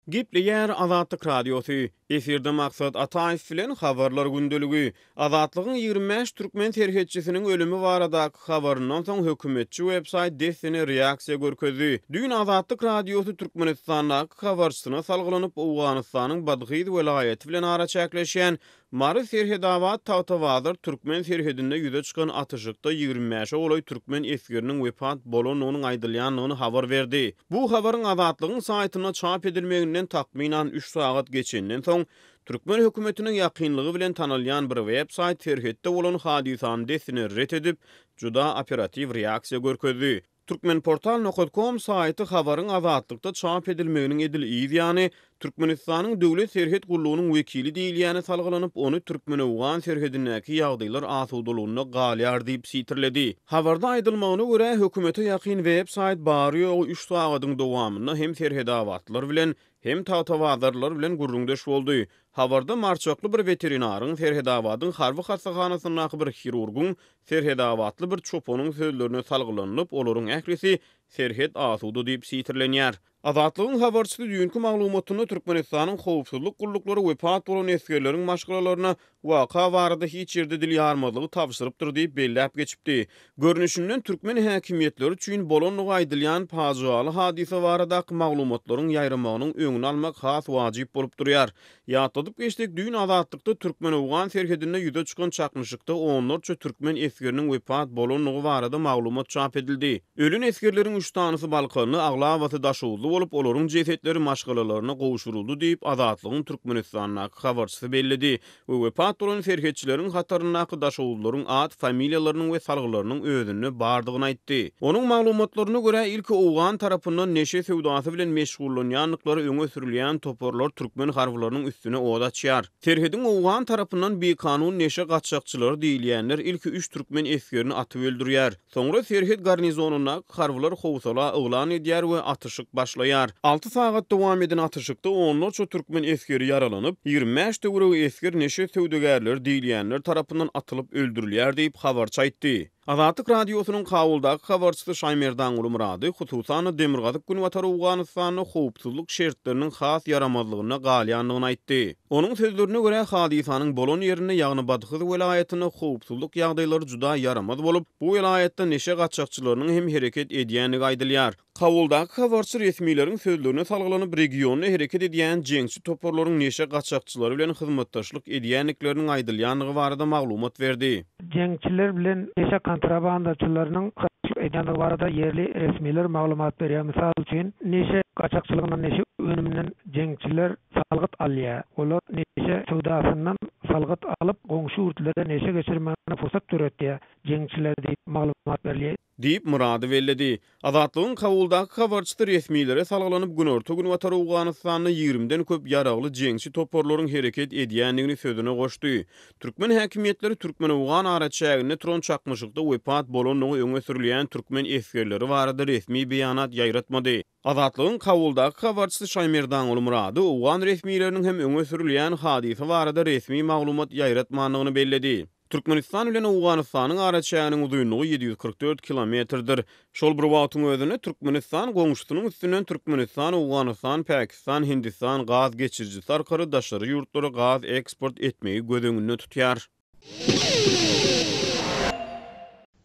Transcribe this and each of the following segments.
Gepleýär Azatlyk Radiosy, Efirde Maksat Ataýew bilen Habarlar gündeligi. Azatlygyň 25 türkmen serhetçisiniň ölümi baradaky habaryndan soň hökümetçi websaýt dessine reaksiýa görkezdi. Düýn Azatlyk Radiosy Türkmenistandaky habarçysyna salgylanyp, Owganystanyň Badhyz welaýaty bilen araçäkleşýän Mary-Serhedabat-Tagtabazar türkmen serhedinde ýüze çykan atyşykda 25-e golaý türkmen esgeriniň wepat bolandygynyň aýdylýandygyny habar berdi. Bu habaryň Azatlygyň saýtynda çap edilmeginden takmynan üç sagat geçenden soň, türkmen hökümetine ýakynlygy bilen tanalýan bir web-saýt serhetde bolan hadysany dessine ret edip, juda operatiw reaksiýa görkezdi. Turkmenportal nokat kom saýty habaryň Azatlykda çap edilmeginiň edil yz ýany, Türkmenistanyň Döwlet serhet gullugynyň wekili diýilýäne salgylanyp, ony türkmen-owgan serhedindäki ýagdaýlar asudalygynda galýar diýip sitirledi. Habarda aýdylmagyna görä, hökümete ýakyn web-saýt bary-ýogy üç sagadyň dowamynda hem serhedabatlylar bilen, hem tagtabazarlylar bilen gürrüňdeş boldy. Habarda marçakly bir weterinaryň, Serhedabadyň harby hassahanasyndaky bir hirurgyň, serhedabatly bir çopanyň sözlerine salgylanylyp, olaryň ählisi serhet asuda diýip sitirlenýär. Azatlygyň habarçysy düýnki maglumatynda Türkmenistanyň howpsuzlyk gulluklary wepat bolan esgerleriň maşgalalaryna waka barada hiç ýerde dil ýarmazlygy tabşyrypdyr diýip belläp geçipdi. Görnüşinden, türkmen häkimiýetleri üçin bolandygy aýdylýan pajygaly hadysa baradaky maglumatlaryň ýaýramagynyň öňüni almak has wajyp bolup durýar. Ýatladyp geçsek, düýn Azatlykda türkmen-owgan serhedinde ýüze çykan çaknyşykda onlarça türkmen esgeriniň wepat bolandygy barada maglumat çap edildi. Ölen esgerleriň üç sanysy balkanly, aglabasy daşoguzly bolup, olaryň jesetleri maşgalalaryna gowşuryldy diýip, Azatlygyň Türkmenistandaky habarçysy belledi we wepat bolan serhetçileriň hataryndaky daşoguzlylaryň at, familiýalarynyň we salgylarynyň özünde bardygyny aýtdy. Onuň maglumatlaryna görä, ilki owgan tarapyndan neşe söwdasy bilen meşgullanýandyklary öňe sürülýän toparlar türkmen harbylarynyň üstüne ot açýar. Serhediň owgan tarapyndan bikanun neşe gaçakçylary diýilýänler ilki üç türkmen esgerini atyp öldürýär. Soňra serhet garnizonyndaky harbylar howsala yglan edýär we atyşyk başlaýar. Alty sagat dowam eden atyşykda onlarça türkmen esgeri ýaralanyp, 25 töweregi esger neşe söwdagärleri diýilýänler tarapyndan atylyp öldürilýär diýip, habarçy aýtdy. Azatlyk Radiosynyň Kabuldaky habarçysy Şaýmerdanguly Myrady, hususan-da, demirgazyk-günbatar Owganystanda howpsuzlyk şertleriniň has ýaramazlygynda galýandygyny aýtdy. Onuň sözlerine görä, hadysanyň bolan ýerinde, ýagny Badhyz welaýatynda howpsuzlyk ýagdaýlary juda ýaramaz bolup, bu welaýatda neşe gaçakçylarynyň hem hereket edýändigi aýdylýar. Kabuldaky habarçy resmileriň sözlerine salgylanyp, regionda hereket edýän jeňçi toparlaryň neşe gaçakçylary bilen hyzmatdaşlyk edýändikleriniň aýdylýandygy barada maglumat berdi. Jeňçiler bilen neşe kontrabandaçylarynyň hyzmatdaşlyk edýändigi barada ýerli resmiler maglumat berýär. Mysal üçin, neşe gaçakçylygyndan, neşe önüminden jeňçiler salgyt alýar. Olar neşe söwdasyndan salgyt alyp, goňşy ýurtlara neşe geçirmäge pursat döretýär jeňçiler diýip maglumat berilýär. Diýip, Myrady belledi. Azatlygyň Kabuldaky habarçysy resmilere salgylanyp, günorta-günbatar Owganystanda ýigrimiden köp ýaragly jeňçi toparlaryň hereket edýändigini sözüne goşdy. Türkmen häkimiýetleri türkmen-owgan araçäginde turan çaknyşykda wepat bolandygy öňe sürülýän türkmen esgerleri barada resmi beýanat ýaýratmady. Azatlygyň Kabuldaky habarçysy Şaýmerdanguly Myrady owgan resmileriniň hem öňe sürülýän hadysa barada resmi maglumat ýaýratmandygyny belledi. Türkmenistan bilen Owganystanyň araçäginiň uzynlygy 744 kilometrdir. Şol bir wagtyň özünde Türkmenistan goňşusynyň üstünden Türkmenistan, Owganystan, Pakistan, Hindistan gaz geçirijisi arkaly daşary ýurtlara gaz eksport etmegi göz öňünde tutýar.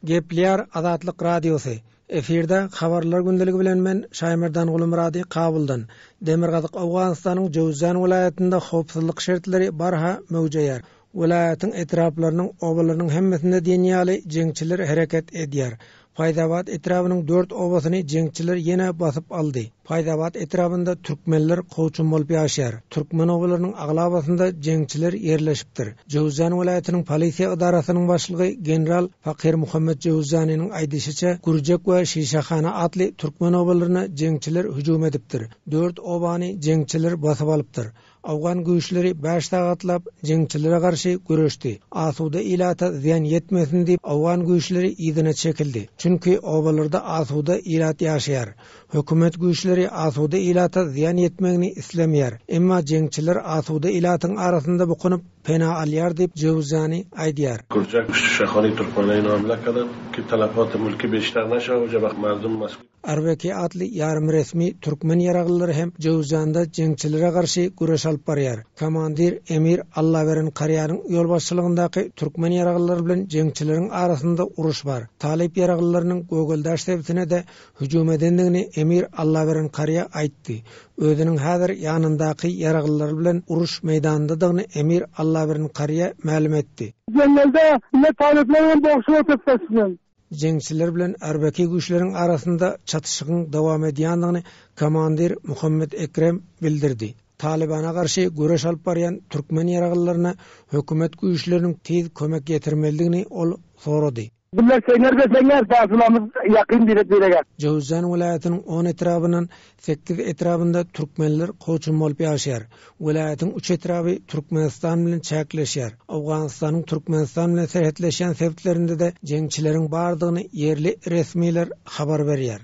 Gepleýär Azatlyk Radiosy, Efirde Habarlar gündeligi bilen men Şaýmerdan Gulumyrady Kabuldan. Demirgazyk Owganystanyň Jöwüzjan welaýatynda howpsuzlyk şertleri barha möwjeýär. Welaýatyň etraplarynyň, obalarynyň hemmesinde diýen ýaly jeňçiler hereket edýär. Paýzabat etrabynyň dört obasyny jeňçiler ýene basyp aldy. Paýzabat etrabynda türkmenler kowçum bolup ýaşaýar. Türkmen obalarynyň aglabasynda jeňçiler ýerleşipdir. Jöwüzjan welaýatynyň polisiýa edarasynyň başlygy general Fakir Muhammet Jöwüzjanynyň aýdyşyça, Gürjek we Şişehana atly türkmen obalaryna jeňçiler hüjüm edipdir. Dört obany jeňçiler basyp alypdyr. Owgan güýçleri bäş sagatlap jeňçilere garşy göreşdi. Asuda ilata zyýan ýetmesin diýip, owgan güýçleri yzyna çekildi. Çünki obalarda asuda ilat ýaşaýar. Hökümet güýçleri asuda ilata zyýan ýetmegini islemeýär. Emma jeňçiler asuda ilatyň arasynda bukunyp, pena alýar diýip, Jöwzani aýdýar. Gürjek, Şahany türkmenleýin hamle kadan ki talafaty mülki beşter neşe we merdum. Arbeki atly ýarym resmi türkmen ýaraglylary hem Jöwzjanda jeňçilere garşy göreş alyp barýar. Komandir Emir Allaberen Karýanyň ýolbaşçylygyndaky türkmen ýaraglylary bilen jeňçileriň arasynda uruş bar. Talyp ýaraglylarynyň Gögeldaş sebitine-de hüjüm edendigini Emir Allaberen Karýa aýtdy. Özüniň häzir ýanyndaky ýaraglylar bilen uruş meýdanyndadygyny Emir Allaberen Karýa mälim etdi. Jeňňelde bile talyplar bilen bogşup oturtdaşyň. Jeňçiler bilen arbeki güýçleriň arasynda çatyşygyň dowam edýändigini komandir Muhammet Ekrem bildirdi. Talybana garşy göreş alyp barýan türkmen ýaraglylaryna hökümet güýçleriniň tiz kömek ýetirmelidigini ol sorady. Bizler seňer de seňer fasylamyz ýakyn birek birege. Jöwüzjan welaýatynyň on etrabyndan sekiz etrabynda türkmenler kowçum bolup ýaşaýar. Welaýatyň üç etraby Türkmenistan bilen çäkleşýär. Owganystanyň Türkmenistan bilen serhetleşýän sebitlerinde-de jeňçileriň bardygyny ýerli resmiler habar berýär.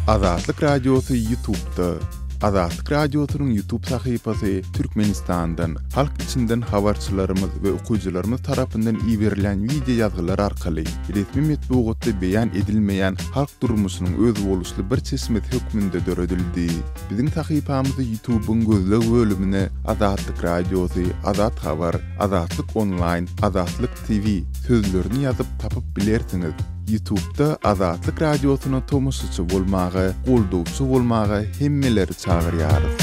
Azatlyk Radiosy Ýutubda. Azatlyk Radiosynyň Ýutub sahypasy Türkmenistandan, halk içinden habarçylarymyz we okyjylarymyz tarapyndan iberilýän wideo ýazgylar arkaly resmi metbugatda beýan edilmeýän halk durmuşynyň özboluşly bir çeşmesi hökmünde döredildi. Biziň sahypamyzy Ýutubyň gözleg bölümine Azatlyk Radiosy, Azat Habar, Azatlyk Onlaýn, Azatlyk TV sözlerini ýazyp tapyp bilersiňiz. Ýutubda Azatlyk Radiosyna tomaşaçy bolmaga, goldawçy bolmaga hemmeleri çagyrýarys.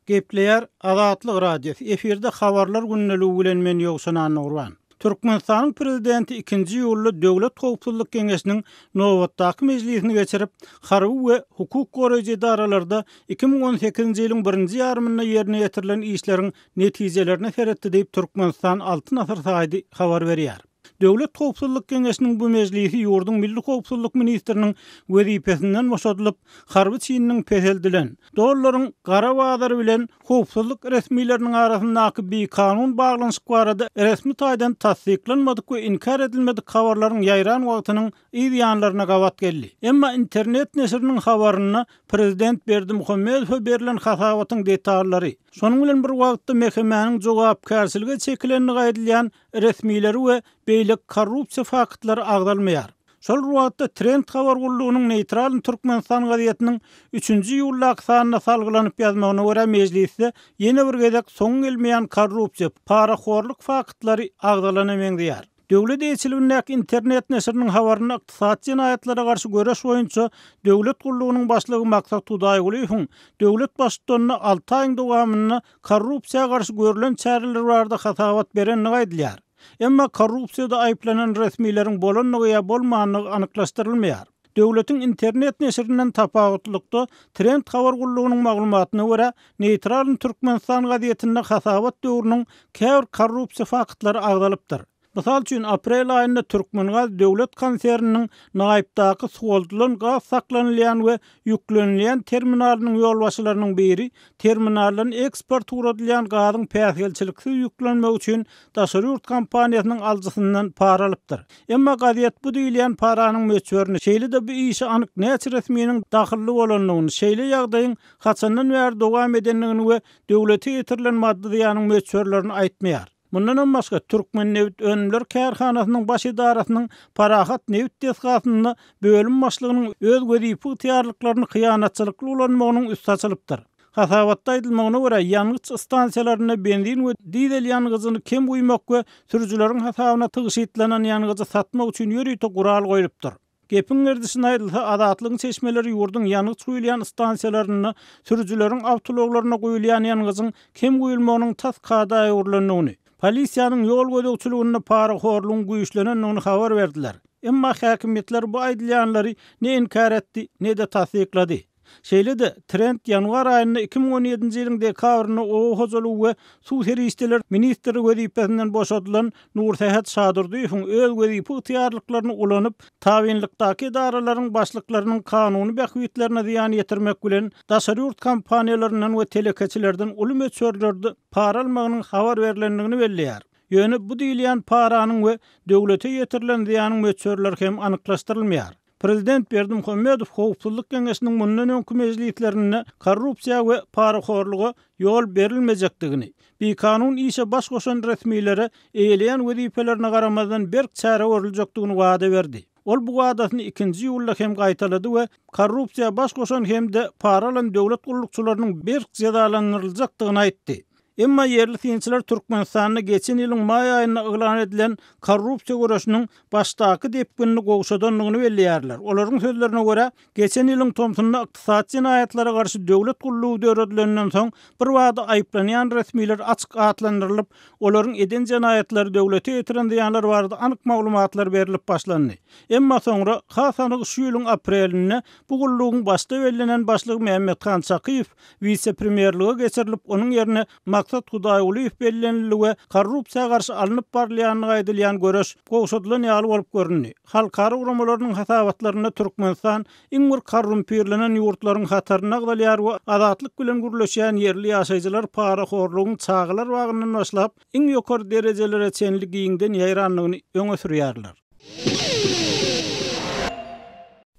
Gepleýär Azatlyk Radiosy, efirde Habarlar gündeligi bilen men Ýowşan Annagurban. Türkmenistanyň Prezidenti ikinji iýulda Döwlet howpsuzlyk geňeşiniň nobatdaky mejlisini geçirip, harby we hukuk goraýjy edaralarda 2018-nji ýylyň birinji ýarymynda ýerine ýetirilen işleriň netijelerine seretdi diýip, Türkmenistan Altyn asyr saýdy habar berýär. Döwlet howpsuzlyk geňeşiniň bu mejlisi ýurduň milli howpsuzlyk ministriniň wezipesinden boşadylyp, harby çininiň peseldilen, dollaryň gara bazary bilen howpsuzlyk resmileriniň arasyndaky bikanun baglanyşyk barada resmi taýdan tassyklanmadyk we inkär edilmedik habarlaryň ýaýran wagtynyň yz ýanlaryna gabat geldi. Emma internet neşiriniň habarynda prezident Berdimuhamedowa berlen hasabatyň detallary, şonuň bilen bir wagtda MHM-niň jogapkärçilige çekilendigi aýdylýan resmileri we beýleki korrupsiýa faktlary agzalmaýar. Şol bir wagtda Trend habar gullugynyň Neýtralnyý Türkmenistan gazetiniň üçünji iýuldaky sanyna salgylanyp ýazmagyna görä mejlisde ýene bir gezek soňy gelmeýän korrupsiýa, parahorluk faktlary agzalana meňzeýär. Döwlet eýeçiligindäki internet neşiriniň habarynda ykdysady jenaýatlara garşy göreş boýunça döwlet gullugynyň başlygy Maksat Hudaýgulyýewiň döwlet baştutanyna alty aýyň dowamynda korrupsiýa garşy görlen çäreler barada hasabat berendigi aýdylýar. Emma korrupsiýada aýyplanan resmileriň bolandygy ýa bolmandygy anyklaşdyrylmaýar. Döwletiň internet neşirinden tapawutlylykda, Trend habar gullugynyň maglumatyna görä, Neýtralnyý Türkmenistan gazetinde hasabat döwrüniň käbir korrupsiýa faktlary agzalypdyr. Mysal üçin, aprel aýynda Türkmengaz döwlet konserniniň Naýypdaky suwaldylan gaz saklanylýan we ýüklenilýän terminalynyň ýolbaşçylarynyň biri terminaldan eksport ugradylýan gazyň päsgelçiliksiz ýüklenmegi üçin daşary ýurt kompaniýasynyň alyjysyndan para alypdyr. Emma gazet bu diýilýän paranyň möçberini, şeýle-de bu işe anyk näçe resminiň dahylly bolandygyny, şeýle ýagdaýyň haçandan bäri dowam edendigini we döwlete ýetirilen maddy zyýanyň möçberlerini aýtmaýar. Mundanam başga, Türkmennebitönümler kärhanasynyň baş edarasynyň Parahat nebit desgasynda bölüm başlygynyň öz wezipe ygtyýarlyklaryny hyýanatçylykly ulanmagynyň üsti açylypdyr. Hasabatda aýdylmagyna görä, ýangyç stansiýalarynda benzin we dizel ýangyjyny kem guýmak we sürüjileriň hasabyna tygşytlanan ýangyjy satmak üçin ýörite gural goýlupdyr. Gepiň gerdişine aýdylsa, Azatlygyň çeşmeleri ýurduň ýangyç guýulýan stansiýalarynda sürüjileriň awtoulaglaryna guýulýan ýangyjyň kem guýulmagynyň tas kada öwrülendigini, polisiýanyň ýol gözegçiliginde parahorlugyň güýçlenendigini habar berdiler. Emma häkimiýetler bu aýdylýanlary ne inkär etdi, ne-de tassyklady. Şeýle-de, Trend ýanwar aýynda 2017-nji ýylyň dekabrynda oba hojalygy we suw serişdeleri ministri wezipesinden boşadylan Nursähet Şadurdyýewiň öz wezipe ygtyýarlyklaryny ulanyp, tabynlykdaky edaralaryň başlyklarynyň kanuny bähbitlerine zyýan ýetirmek bilen, daşary ýurt kompaniýalaryndan we telekeçilerden uly möçberlerde para almagynyň habar berlendigini belleýär. Ýöne bu diýilýän paranyň we döwlete ýetirilen zyýanyň möçberleri hem anyklaşdyrylmaýar. Prezident Berdimuhamedow Howpsuzlyk geňeşiniň mundan öňki mejlislerinde korrupsiýa we parahorluga ýol berilmejekdigini, bikanun işe baş goşan resmilere eýeleýän wezipelerine garamazdan berk çäre görüljekdigini wada berdi. Ol bu wadasyny ikinji iýulda hem gaýtalady we korrupsiýa baş goşan hem-de para alan döwlet gullukçylarynyň berk jezalandyryljakdygyny aýtdy. Emma ýerli synçylar Türkmenistanda geçen ýylyň maý aýynda yglan edilen korrupsiýa göreşiniň başdaky depginini gowşadandygyny belleýärler. Olaryň sözlerine görä, geçen ýylyň tomsunda ykdysady jenaýatlara garşy döwlet gullugy döredilenden soň, birbada aýyplanýan resmiler açyk atlandyrylyp, olaryň eden jenaýatlary, döwlete ýetiren zyýanlary barada anyk maglumatlar berlip başlandy. Emma soňra, has anygy şu ýylyň aprelinde bu gullugyň başda bellenen başlygy Mämmethan Çakyýew wise-premýerlige geçirilip, onuň ýerine Maksat Hudaýgulyýew bellenildi we korrupsiýa garşy alnyp barylýandygy aýdylýan göreş gowşadylan ýaly bolup göründi. Halkara guramalarynyň hasabatlarynda Türkmenistan iň bir korrumpirlenen ýurtlaryň hatarynda agzalýar we Azatlyk bilen gürleşýän ýerli ýaşaýjylar parahorlugyň çagalar bagyndan başlap, iň ýokary derejelere çenli giňden ýaýrandygyny öňe sürýärler.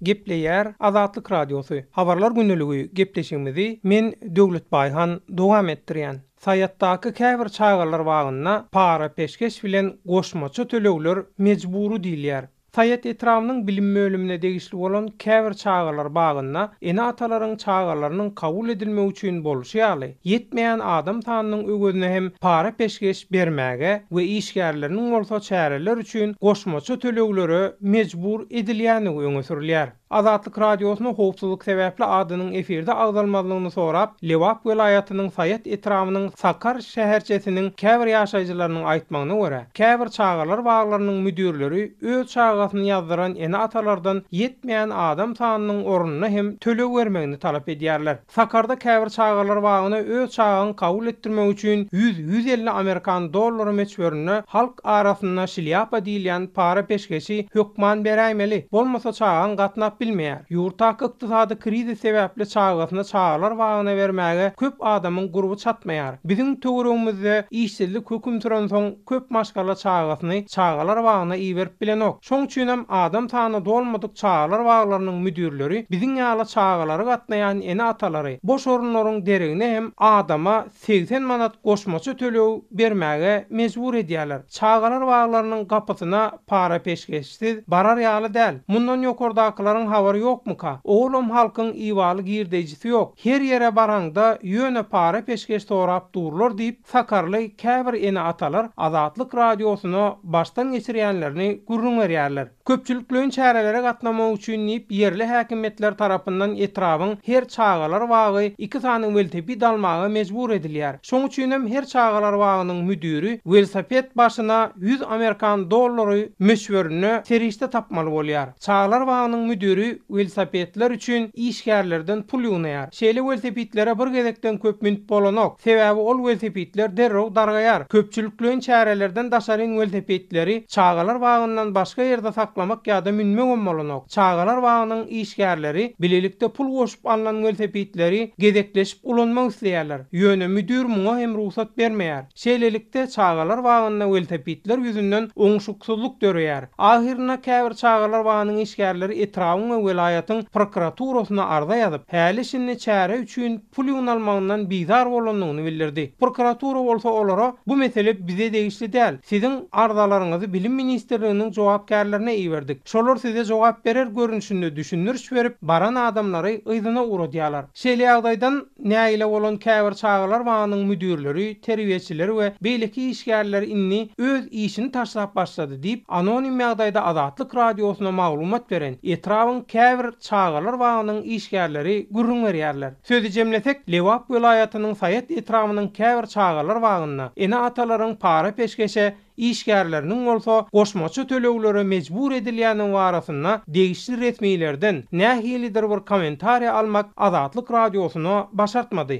Gepleýär Azatlyk Radiosy, Habarlar gündeligi gepleşigimizi men Döwlet Baýhan dowam etdirýän. Saýatdaky käbir çagalar bagynda para-peşgeş bilen goşmaça tölegler mejbury diýilýär. Saýat etrabynyň bilim bölümine degişli bolan käbir çagalar bagynda ene-atalaryň çagalarynyň kabul edilmegi üçin bolşy ýaly, ýetmeýän adam sanynyň öwezine hem para-peşgeş bermäge we işgärleriniň bolsa çäreler üçin goşmaça töleglere mejbur edilýändigi öňe sürülýär. Azatlyk Radiosyna howpsuzlyk sebäpli adynyň efirde agzalmazlygyny sorap, Lebap welaýatynyň Saýat etrabynyň Sakar şäherçesiniň käbir ýaşaýjylarynyň aýtmagyna görä, käbir çagalar baglarynyň müdirleri öz çagasyny ýazdyran ene-atalardan ýetmeýän adam sanynyň ornuna hem töleg bermegini talap edýärler. Sakarda käbir çagalar bagyna öz çagaňy kabul etdirmek üçin 100-150 amerikan dollary möçberinde halk arasynda şlýapa diýilýän para-peşgeşi hökman beräýmeli, bolmasa çagaň gatnap bilmeýär. Ýurtdaky ykdysady krizis sebäpli çagasyny çagalar bagyna bermäge köp adamyň gurby çatmaýar. Biziň töweregimizde işsizlik höküm sürensoň köp maşgala çagasyny çagalar bagyna iberip bilenok. Şoň üçinem adam sany dolmadyk çagalar baglarynyň müdirleri biziň ýaly çagalary gatnaýan ene-atalary boş orunlaryň deregine hem adama 80 manat goşmaça töleg bermäge mejbur edýärler. Çagalar baglarynyň gapysyna para-peşgeşsiz barar ýaly däl. Mundan ýokardakylaryň habary ýokmuka? Olam halkyň ibaly girdeýjisi ýok. Her ýere baraňda ýöne para-peşgeş sorap durlar diýip, Sakarly käbir ene-atalar Azatlyk Radiosyna başdan geçirýänlerini gürrüň berýärler. Köpçülikleýin çärelere gatnamak üçin diýip, ýerli häkimiýetler tarapyndan etrabyň her çagalar bagy iki sany welosiped almaga mejbur edilýär. Şoň üçinem her çagalar bagynyň müdiri welosiped başyna ýüz amerikan dollary möçberinde serişde tapmaly bolýar. Çagalar bagynyň müdiri welosipedler üçin işgärlerden pul ýygnaýar. Şeýle welosipedlere bir gezekden köp münüp bolanok. Sebäbi ol welosipedler derrew dargaýar. Köpçülikleýin çärelerden daşaryn welosipedleri çagalar bagyndan başga ýerde saklamak ýa-da münmegem bolanok. Çagalar bagynyň işgärleri bilelikde pul goşup alnan welosipedleri gezekleşip ulanmak isleýärler. Ýöne müdir muňa hem rugsat bermeýär. Şeýlelikde, çagalar bagynda welosipedler ýüzünden oňşuksyzlyk döreýär. Ahyrynda käbir çagalar bagynyň işgärleri etrabyň we welaýatyň prokuraturasyna arza ýazyp, häli-şindi çäre üçin pul ýygnalmagyndan bizar bolandygyny bildirdi. Prokuratura bolsa olara bu mesele bize degişli däl, siziň arzalaryňyzy Bilim ministrliginiň jogapkärlerine iberdik, şolar size jogap berer görnüşinde düşündiriş berip, baran adamlary yzyna ugradýarlar. Şeýle ýagdaýdan nägile bolan käbir çagalar bagynyň müdirleri, terbiýeçileri we beýleki işgärler indi öz işini taşlap başlady diýip, anonim ýagdaýda Azatlyk Radiosyna maglumat beren etrabyň käbir çagalar bagynyň işgärleri gürrüň berýärler. Sözi jemlesek, Lebap welaýatynyň Saýat etrabynyň käbir çagalar bagynda ene-atalaryň para-peşgeşe işgärleriniň bolsa goşmaça töleglere mejbur edilýändigi barasynda degişli resmilerden nähilidir bir kommentariýa almak Azatlyk Radiosyna başartmady.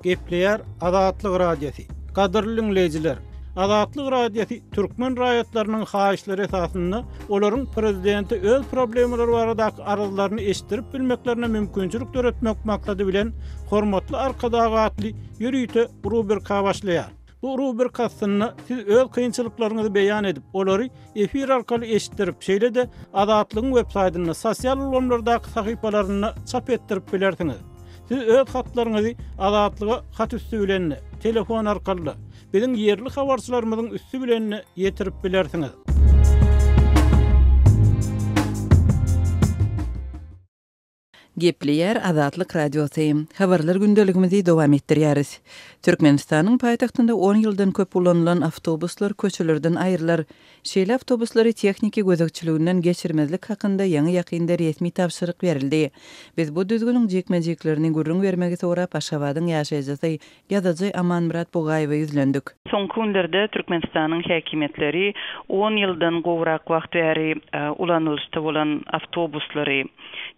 Gepleýär Azatlyk Radiosy. Gadyrly diňleýjiler! Azatlyk Radiosy türkmen raýatlarynyň haýyşlary esasynda olaryň prezidente öz problemalary baradaky arzlaryny eşitdirip bilmeklerine mümkinçilik döretmek maksady bilen Hormatly Arkadag atly ýörite rubrika başlaýar. Bu rubrika astynda siz öz kynçylyklaryňyzy beýan edip, olary efir arkaly eşitdirip, şeýle-de Azatlygyň websaýtynda, sosial ulgamlardaky sahypalarynda çap etdirip bilersiňiz. Siz öz hatlaryňyzy Azatlyga hat üsti bilen-de, telefon arkaly-da, biziň ýerli habarçylarymyzyň üsti bilen-de ýetirip bilersiňiz. Gepleýär Azatlyk Radiosy. Habarlar gündeligimizi dowam etdirýäris. Türkmenistanyň paýtagtynda on ýyldan köp ulanylan awtobuslar köçelerden aýrylar. Şeýle awtobuslary tehniki gözegçiliginden geçirmezlik hakynda ýaňy-ýakynda resmi tabşyryk berildi. Biz bu düzgüniň jikme-jiklerini gürrüň bermegi sorap Aşgabadyň ýaşaýjysy, ýazyjy Amanmyrat Bugaýewe ýüzlendik. Soňky günlerde Türkmenistanyň häkimiýetleri on ýyldan gowrak wagt bäri ulanylyşda bolan awtobuslary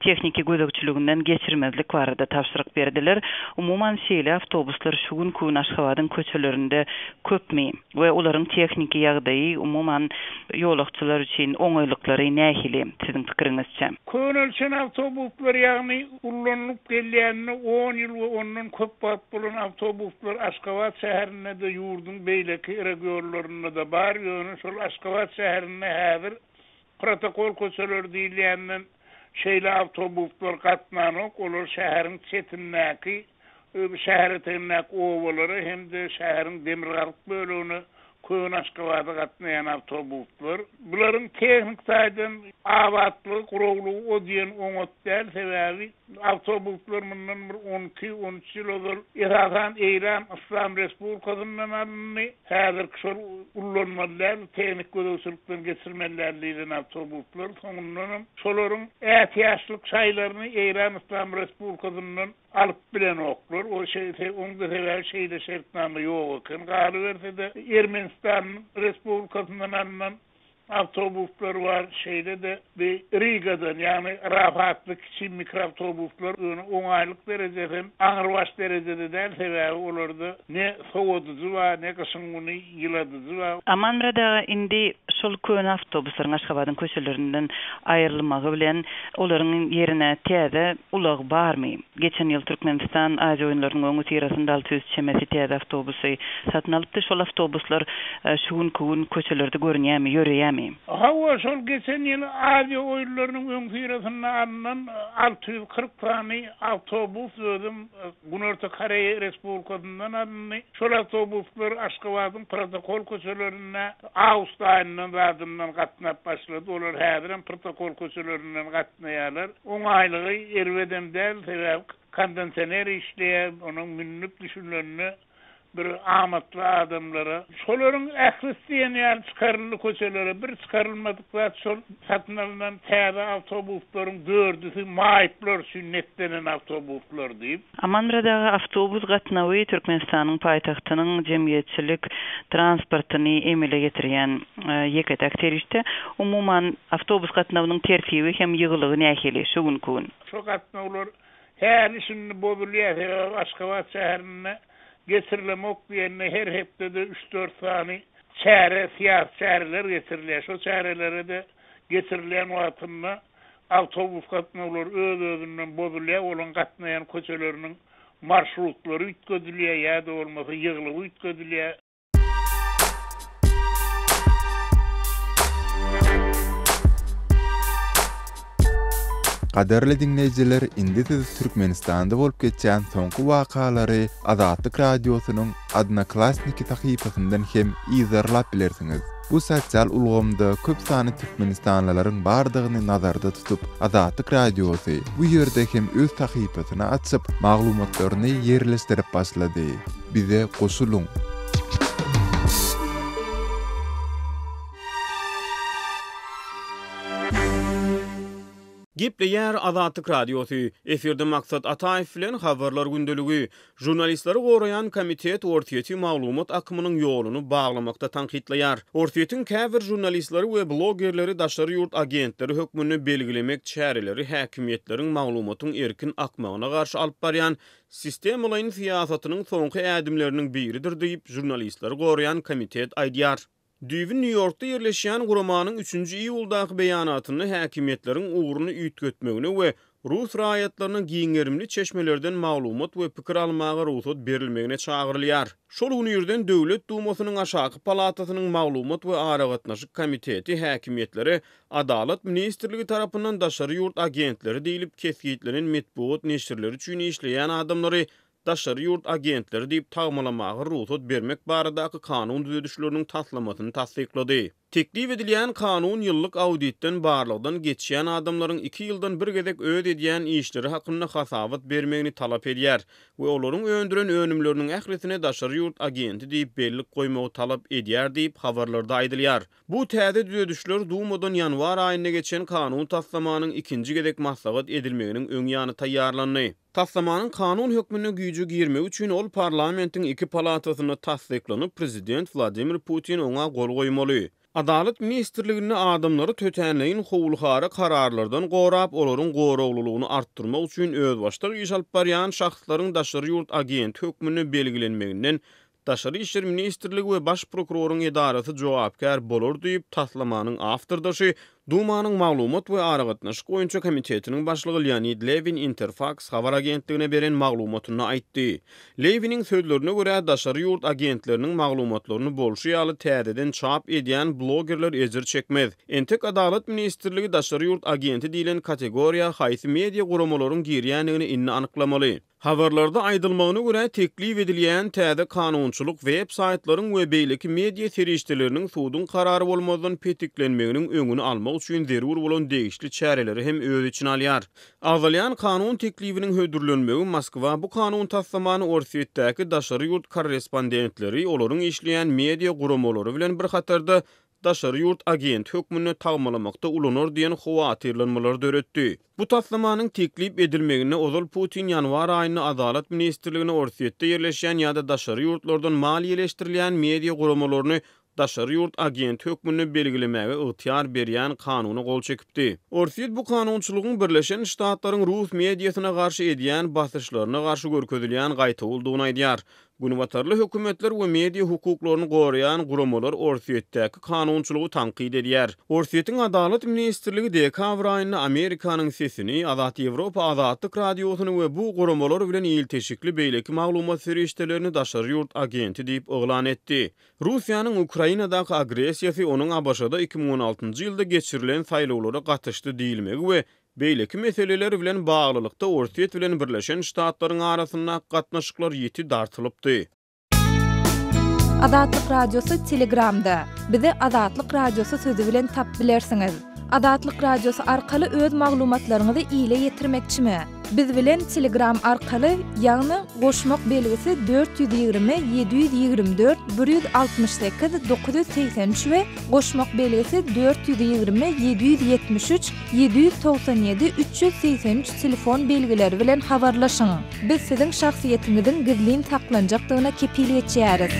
tehniki gözegçiliginden geçirmezlik barada tabşyryk berdiler. Umuman, şeýle awtobuslar şu günki gün Aşgabadyň köçelerinde köpmi we olaryň tehniki ýagdaýy, umuman, ýolagçylar üçin oňaýlyklary nähili, siziň pikiriňizçe? Könelişen awtobuslar, ýagny ullanylyp gelýänine on ýyl we ondan köp wagt bolan awtobuslar Aşgabat şäherinde-de, ýurduň beýleki regionlarynda-da bar, ýöne şol Aşgabat şäherinde häzir Protokol köçeleri diýilýänden şeýle awtobuslar gatnanok, olar şäheriň çetindäki, şäher etegindäki obalara hem-de şäheriň demirgazyk bölegine, Köne Aşgabada gatnaýan awtobuslar. Bularyň tehniki taýdan abatlygy, gurawlygy o diýen oňat däl, sebäbi Awtobuslar mundan bir on iki, on üç ýyl ozal, esasan, Eýran Yslam Respublikasyndan alyndy. Häzirki şol ullanmaly däl, tehnik gözegçilikden geçirmeli däl diýlen awtobuslar. Soňundanam şolaryň ätiýaçlyk şaýlaryny Eýran Yslam Respublikasyndan alyp bilenoklar. O oň-da sebäbi şeýle şertnama ýok eken. Galyberse-de, Ermenistan Respublikasyndan alnan Awtobuslar bar, şeýle-de bi Rigadan, ýagny Raf atly kiçi mikroawtobuslar, ýöne oňaýlyk derejesi hem aňrybaş derejede däl, sebäbi olarda ne sowadyjy bar, ne gyşyň güni ýyladyjy bar. Amanmyrat aga, indi şol köne awtobuslaryň Aşgabadyň köçelerinden aýrylmagy bilen olaryň ýerine täze ulag barmy? Geçen ýyl Türkmenistan Aziýa oýunlarynyň öňüsyrasynda 600 çemesi täze awtobusy satyn alypdy. Şol awtobuslar şu günki gün köçelerde görünýärmi, ýöreýärmi? Hawa, şol geçen ýyl Aziýa oýunlarynyň öňüsyrasynda alnan 640 sany awtobus özem Günorta Koreýa Respublikasyndan alyndy. Şol awtobuslar Aşgabadyň protokol köçelerinde awgust aýyndan zadyndan gatnap başlady. Olar häzirem protokol köçelerinden gatnaýarlar. Oňaýlygy erbedem däl, sebäbi kondensioner işleýär, onuň münlüp düşülende bir amatly adamlara. Şolaryň ählisi diýen ýaly çykaryldy köçelere. Bir çykarylmadyk zat şol satyn alnan täze awtobuslaryň dördüsi maýyplar üçin netlenen awtobuslar diýip. Amanmyrat aga, awtobus gatnawy Türkmenistanyň paýtagtynyň jemgyýetçilik transportyny emele getirýän ýeke-täk serişde. Umuman, awtobus gatnawynyň tertibi hem ýygylygy nähili şu günki gün? Şo gatnawlar häli-şindi bozulýar, sebäbi Aşgabat şäherinde geçirilemok diýende her hepdede üç-dört sany çäre, syýasy çäreler geçirilýär. Şo çärelere-de geçirilýän wagtynda awtobus gatnawlary öz-özünden bozulýar, olaryň gatnaýan köçeleriniň marşrutlary üýtgedilýär ýa-da bolmasa ýygylygy üýtgedilýär. Gadyrly diňleýjiler, indi siz Türkmenistanda bolup geçýän soňky wakalary Azatlyk Radiosynyň Odnoklassniki sahypasyndan hem yzarlap bilersiňiz. Bu sosial ulgamda köp sanly türkmenistanlylaryň bardygyny nazarda tutup, Azatlyk Radiosy bu ýerde hem öz sahypasyny açyp, maglumatlaryny ýerleşdirip başlady. Bize goşulyň! Gepleýär Azatlyk Radiosy, Efirde Maksat Ataýew bilen Habarlar gündeligi. Žurnalistleri goraýan komitet Orsýeti maglumat akymynyň ýoluny baglamakda tankytlaýar. Orsýetiň käbir žurnalistleri we blogerleri daşary ýurt agentleri hökmünde belgilemek çäreleri häkimiýetleriň maglumatyň erkin akmagyna garşy alyp barýan sistemalaýyn syýasatynyň soňky ädimleriniň biridir diýip, Žurnalistleri goraýan komitet aýdýar. Düýbi Nýu-Ýorkda ýerleşýän guramanyň üçünji iýuldaky beýanatynda häkimiýetleriň ugruny üýtgetmegine we rus raýatlaryna giň gerimli çeşmelerden maglumat we pikir almaga rugsat berilmegine çagyrylýar. Şol gün irden Döwlet Dumasynyň aşaky palatasynyň Maglumat we aragatnaşyk komiteti häkimiýetlere Adalat ministrligi tarapyndan daşary ýurt agentleri diýlip kesgitlenen metbugat neşirleri üçin işleýän adamlary daşary ýurt agentleri diýip tagmalamaga rugsat bermek baradaky kanun düzedişleriniň taslamasyny tassyklady. Teklip edilýän kanun ýyllyk auditden barlagdan geçýän adamlaryň iki ýyldan bir gezek öz edýän işleri hakynda hasabat bermegini talap edýär we olaryň öndüren önümleriniň ählisine daşary ýurt agenti diýip bellik goýmagy talap edýär diýip, habarlarda aýdylýar. Bu täze düzedişler Dumadan ýanwar aýynda geçen kanun taslamanyň ikinji gezek maslahat edilmeginiň öň ýany taýýarlandy. Taslamanyň kanun hökmünde güýje girmegi üçin ol parlamentiň iki palatasynda tassyklanyp, prezident Wladimir Putin oňa gol goýmaly. Adalat ministrliginde adamlary tötänleýin howul-hara kararlardan gorap, olaryň goraglylygyny artdyrmak üçin özbaşdak iş alyp barýan şahslaryň daşary ýurt agenti hökmünde belgilenmeginden Daşary işler ministrligi we Baş prokuroryň edarasy jogapkär bolar diýip, taslamanyň awtordaşy, Dumanyň Maglumat we aragatnaşyk boýunça komitetiniň başlygy Leonid Lewin Interfaks habar agentligine beren maglumatynda aýtdy. Lewiniň sözlerine görä, daşary ýurt agentleriniň maglumatlaryny bolşy ýaly täzeden çap edýän blogerler ejir çekmez. Entek Adalat ministrligi daşary ýurt agenti diýlen kategoriýa haýsy media guramalaryň girýändigini indi anyklamaly. Habarlarda aýdylmagyna görä, teklip edilýän täze kanunçylyk web-saýtlaryň we beýleki media serişdeleriniň suduň karary bolmazdan petiklenmeginiň öňüni almak üçin zerur bolan degişli çäreleri hem öz içine alýar. Agzalýan kanun teklibiniň hödürlenmegi Moskwa bu kanun taslamany Orsýetdäki daşary ýurt korrespondentleri, olaryň işleýän media guramalary bilen bir hatarda daşary ýurt agenti hökmünde tagmalamakda ulanar diýen howatyrlanmalary döretdi. Bu taslamanyň teklip edilmegine ozal Putin ýanwar aýynda Adalat ministrligine Orsýetde ýerleşýän ýa-da daşary ýurtlardan maliýeleşdirilýän media guramalaryny daşary ýurt agenti hökmünde belgilemäge ygtyýar berýän kanuna gol çekipdi. Orsýet bu kanunçylygyň Birleşen Ştatlaryň rus mediasyna garşy edýän basyşlaryna garşy görkezilýän gaýtawuldygyny aýdýar. Günbatarly hökümetler we media hukuklaryny goraýan guramalar Orsýetdäki kanunçylygy tankyt edýär. Orsýetiň Adalat ministrligi dekabr aýynda Amerikanyň Sesini, Azat Ýewropa Azatlyk Radiosyny we bu guramalar bilen ilteşikli beýleki maglumat serişdelerini daşary ýurt agenti diýip yglan etdi. Russiýanyň Ukrainadaky agressiýasy onuň ABŞ-da 2016-njy ýylda geçirilen saýlawlara gatyşdy diýilmegi we Beýleki meseleler bilen baglylykda Orsýet bilen Birleşen Ştatlaryň arasyndaky gatnaşyklar ýiti dartylypdy. Azatlyk Radiosy Telegramda, Bizi Azatlyk Radiosy sözi bilen tapyp bilersiňiz. Azatlyk Radiosy arkaly öz maglumatlaryňyzy ile ýetirmekçimi? Biz bilen Telegram arkaly, ýagny goşmak belgisi 420 724 168 983 we goşmak belgisi 420 773 797 383 telefon belgileri bilen habarlaşyň. Biz siziň şahsyýetiňiziň gizlin saklanjakdygyna kepil geçýäris.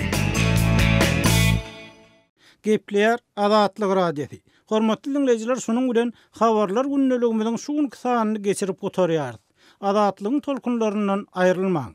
Gepleýär Azatlyk Radiosy. Hormatly diňleýjiler şunuň bilen Habarlar gündeligimiziň şu günki sanyny geçirip gutarýarys. Azatlygyň tolkunlaryndan aýrylmaň.